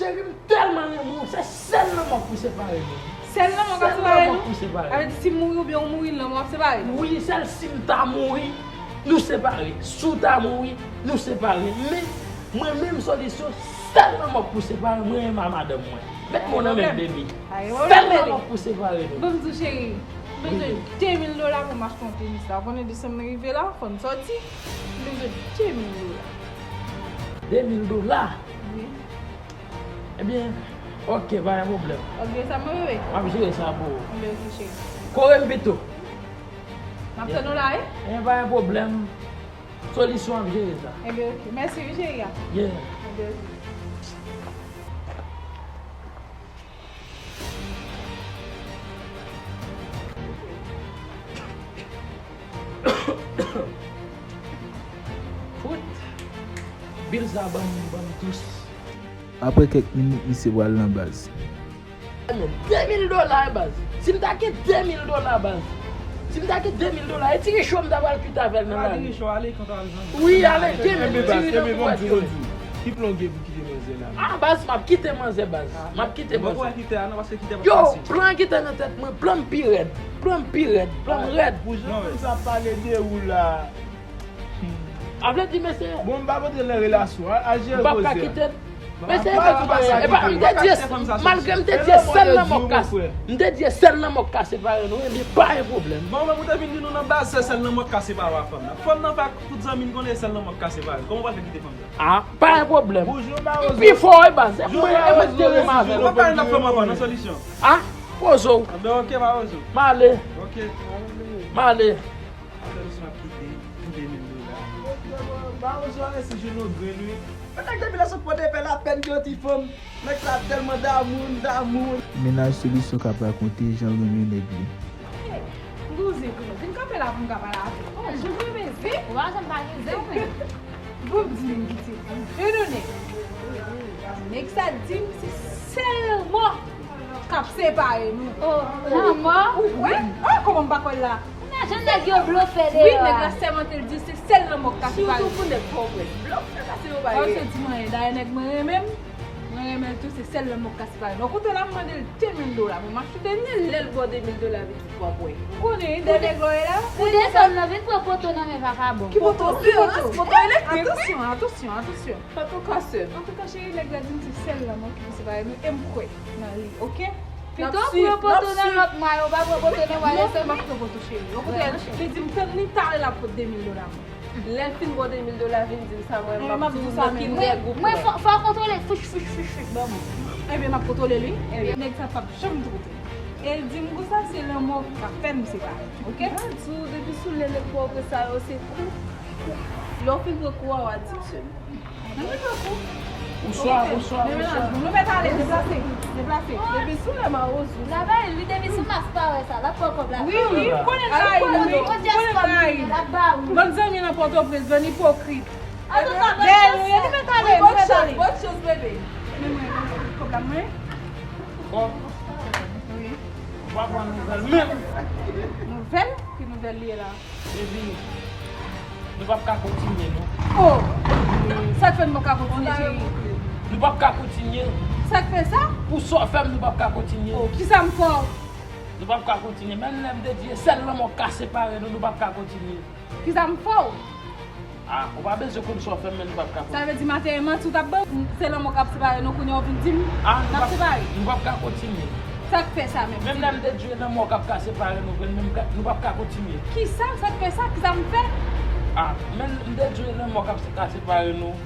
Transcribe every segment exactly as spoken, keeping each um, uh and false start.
Cheri, m tèlman renmen w, se sèl lanmò k pou separe nou. Sèl lanmò k ap separe nou? Sèl lanmò k pou separe nou. Sa vle di si m mouri oubyen ou mouri, lanmò ap separe nou? Wi, sèl si m ta mouri, nou separe. Si w ta mouri, nou separe. Men, mwen menm Solisyon, sèl lanmò k pou separe mwen e madanm mwen. Met mo nan men m, baby. Sèl lanmò k pou separe nou. Ban m di w, cheri, m bezwen de mil dola pou m achte yon tenis la. Ou konnen desanm nan rive la, fò n sòti. M bezwen de mil dola. De mil dola? Wi. Ebyen, ok, pa gen pwoblèm. Ok, sa mwen, bebe? M ap jere sa pou ou. Ebyen, ok, cheri. Kore m pito. M ap tann ou la, wi. Ebyen, pa gen pwoblèm. Solisyon ap jere sa. Ebyen, ok. Mèsi, wi, cheri a. Yeah. Ebyen, ok. Fout. Bil sa ban m, ban m tous. Apre kèk minit, misye pral nan baz. De mil dola, baz. Si m ta gen de mil dola, baz. Si m ta gen de mil dola, e ti richo m ta pral kite avè l nan lari. Wi, ale, gen ti richo m pou wè. Ki plan w gen pou kite manzè la? Ah, baz, m ap kite manzè, baz. M ap kite manzè. Yo, plan ki te nan tèt mwen, plan m pi rèd. Plan m pi rèd, plan m rèd. Pou jan moun sa pale de ou la. A vle di, mesye. Bon, m pa pote nan relasyon, al jere koze a. M p ap ka kite l. Mesye, epa, m te di, malgre m te di sèl lanmò k ka, m te di sèl lanmò k ka separe nou, ebyen, pa gen pwoblèm. Bon, mwen, ou te vin di nou nan baz, se sèl lanmò k ka separe w ak fanm nan. Fanm nan fè ak tout zanmi n konnen sèl lanmò k ka separe n. Kòman w pral fè kite fanm nan? Ah, pa gen pwoblèm. M pi fò, e baz. E mwen, e mwen ki te renmen avè l. Mwen pale nan fanm ankò, nan Solisyon. Ah, poze w. Anben, ok, pa poze w. M ale. Ok. M ale. Solisyon ap kite pou de mil dola. Ba yo jwe si joun nou grenn wi. Nèg depi lè sot pote fè lapèn gen yon ti fanm. Nèg sa tèlman damou, damou. Mennaj Solisyon k ap rakonte jan l renmen nèg li. Hey, m gon zen pou nou. Vin kanpe la pou m ka pale avè w. Oh, joure mezi. Ou pa janm pa gen zen, wi. Bon, m di m kite. Yo donnen. Nèg sa di m se sèl lanmò k ap separe nou. Oh, lanmò? Ou kwè? Ah, kòman m pa kwè l la? Ou nan jan nèg yo blofè deyò a. Wi, nèg la sèmante l di se sèl lanmò k ka separe nou. Sitou pou nèg Pòtoprens. Blofè pase yo pa gen. Ou se di mwen, dayè nèg mwen renmen m. Mwen renmen l tou, se sèl lanmò k ka separe nou. Kote la, m mande l de mil dola pou m achte tenis. Lè l ba w de mil dola, vin di pwapwè. Ou konnen, wi, dèyè nèg la w ye la. Ou desann nan, vin pran poto nan men vakabon. Ki poto? Ki poto? Poto elektrik, wi. Atansyon, atansyon, atansyon. Antouka, sè m. Antouka, cheri, nèg la di m se sèl lanmò ki pou separe nou, e m kwè nan li, oke? Pito w pran poto nan lòt mwa yo, pa pran poto nan mwa yo sèlman. Non, m p ap pran poto, cheri. Okontrè, li di m tann li talè l ap pot de mil dola mwen. Lè l fin ba w de mil dola, vin di m sa, mwen, m ap di w nan ki nèg ou pran. Mwen, fò, fò w kontwole, fouch, fouch, fouch, fouch, ban mwen. Ebyen, m ap kontwole li. Ebyen, nèg sa p ap janm twonpe. E l di m konsa, se lanmò k ap fè n separe, oke? M di w, depi sou lè nèg Pòtoprens sa yo, se kou, kou. Lè w fin pran kou a, w a di m sèlman. Bonswa, bonswa, bonswa. Nou mèt ale, deplase, deplase. Depi sou lè mawozo. Labay, li depi sou mas pa wè sa, l ap pran kòb la. Wi, wi, m konnen l rayi nou, wi, m konnen l rayi nou. L ap ba ou. Bann zanmi nan Pòtoprens, bann ipokrit. Dèyè nou ye, nou mèt ale, nou mèt ale. Bòn chans, bebe. Men mwen, kòb la mwen. Kòb? Wi. Ou pa pran nouvèl menm. Nouvèl? Ki nouvèl li ye la? Epi, nou p ap ka kontinye, non. Oh! Sa k fè n p ap ka kontinye, cheri? Nou p ap ka kontinye. Sa k fè sa? Pou sa w fè m, nou p ap ka kontinye. Oh, kisa m fè w? Nou p ap ka kontinye. Menm lè m te di, e sèl lanmò k ka separe nou, nou p ap ka kontinye. Kisa m fè w? Ah, ou pa bezwen konn sa w fè m, men nou p ap ka kontinye. Sa vle di maten e manti w t ap ban m? Se lanmò k ap separe nou, kounye a w vin di m n ap separe? Ah, nou p ap ka kontinye. Sa k fè sa menm? Menm lè m te di w e lanmò k ap ka separe nou vre, menm ka, nou p ap ka kontinye. Kisa? Sa k fè sa? Kisa m fè? Ah, menm m te di w e lanmò k ap se-, ka separe nou.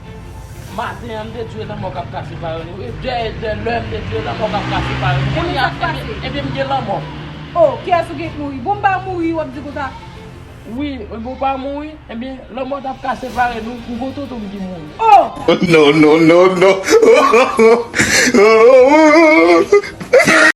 Maten an, m te di w e lanmò k ap ka separe nou. E dèyè, dèyè lè, m te di w e lanmò k ap ka separe nou. Kounye a, ebyen, ebyen, m gen lanmò. Oh, kiyès ou gen k mouri? Bon, m pa mouri, w ap di konsa. Wi, e bon, w pa mouri. Ebyen, lanmò t ap ka separe nou, m gon tonton m ki mouri. Oh! No, no, no, no.